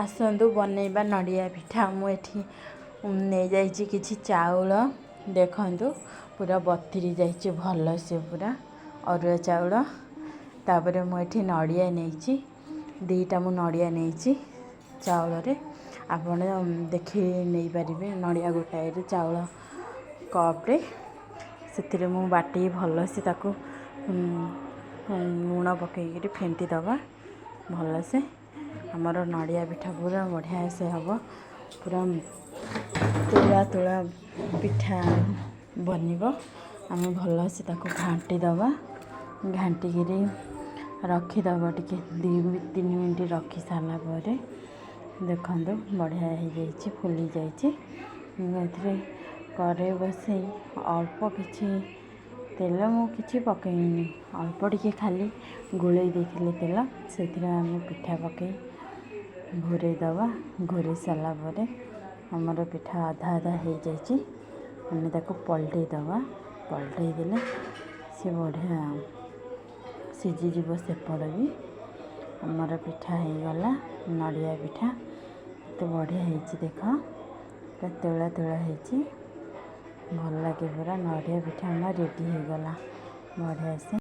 ଆସନ୍ତୁ ବନେଇବା ନଡ଼ିଆ ପିଠା। ମୁଁ ଏଠି ନେଇଯାଇଛି କିଛି ଚାଉଳ। ଦେଖନ୍ତୁ, ପୁରା ବତୁରି ଯାଇଛି ଭଲସେ, ପୁରା ଅରୁଆ ଚାଉଳ। ତାପରେ ମୁଁ ଏଠି ନଡ଼ିଆ ନେଇଛି ଦୁଇଟା। ମୁଁ ନଡ଼ିଆ ନେଇଛି ଚାଉଳରେ। ଆପଣ ଦେଖି ନେଇପାରିବେ, ନଡ଼ିଆ ଗୋଟାଏରେ ଚାଉଳ କପ୍ଟେ। ସେଥିରେ ମୁଁ ବାଟିକି ଭଲସେ ତାକୁ ଲୁଣ ପକେଇକିରି ଫେଣ୍ଟି ଦେବା ଭଲସେ। ଆମର ନଡ଼ିଆ ପିଠା ପୁରା ବଢ଼ିଆ ସେ ହେବ, ପୁରା ତୁଳା ତୁଳା ପିଠା ବନିବ। ଆମେ ଭଲସେ ତାକୁ ଘାଣ୍ଟି ଦେବା। ଘାଣ୍ଟିକିରି ରଖିଦେବା ଟିକେ, 2-3 ମିନିଟ୍ ରଖି ସାରିଲା ପରେ ଦେଖନ୍ତୁ, ବଢ଼ିଆ ହେଇଯାଇଛି, ଫୁଲି ଯାଇଛି। ମୁଁ ଏଥିରେ କରେଇ ବସେଇ ଅଳ୍ପ କିଛି ତେଲ ମୁଁ କିଛି ପକେଇନି, ଅଳ୍ପ ଟିକେ ଖାଲି ଗୋଳେଇ ଦେଇଥିଲି ତେଲ। ସେଥିରେ ଆମେ ପିଠା ପକେଇ ଘୋରେଇ ଦେବା। ଘୋରେଇ ସାରିଲା ପରେ ଆମର ପିଠା ଅଧା ଅଧା ହେଇଯାଇଛି, ଆମେ ତାକୁ ପଲଟେଇ ଦେବା। ପଲଟେଇ ଦେଲେ ସେ ବଢ଼ିଆ ସିଝିଯିବ ସେପଟ ବି। ଆମର ପିଠା ହେଇଗଲା, ନଡ଼ିଆ ପିଠା। କେତେ ବଢ଼ିଆ ହେଇଛି ଦେଖ, ପୁରା ତୁଳା ତୁଳା ହେଇଛି, ଭଲ ଲାଗେ ପୁରା। ନଡ଼ିଆ ପିଠା ଆମର ରେଡ଼ି ହେଇଗଲା ବଢ଼ିଆ ସେ।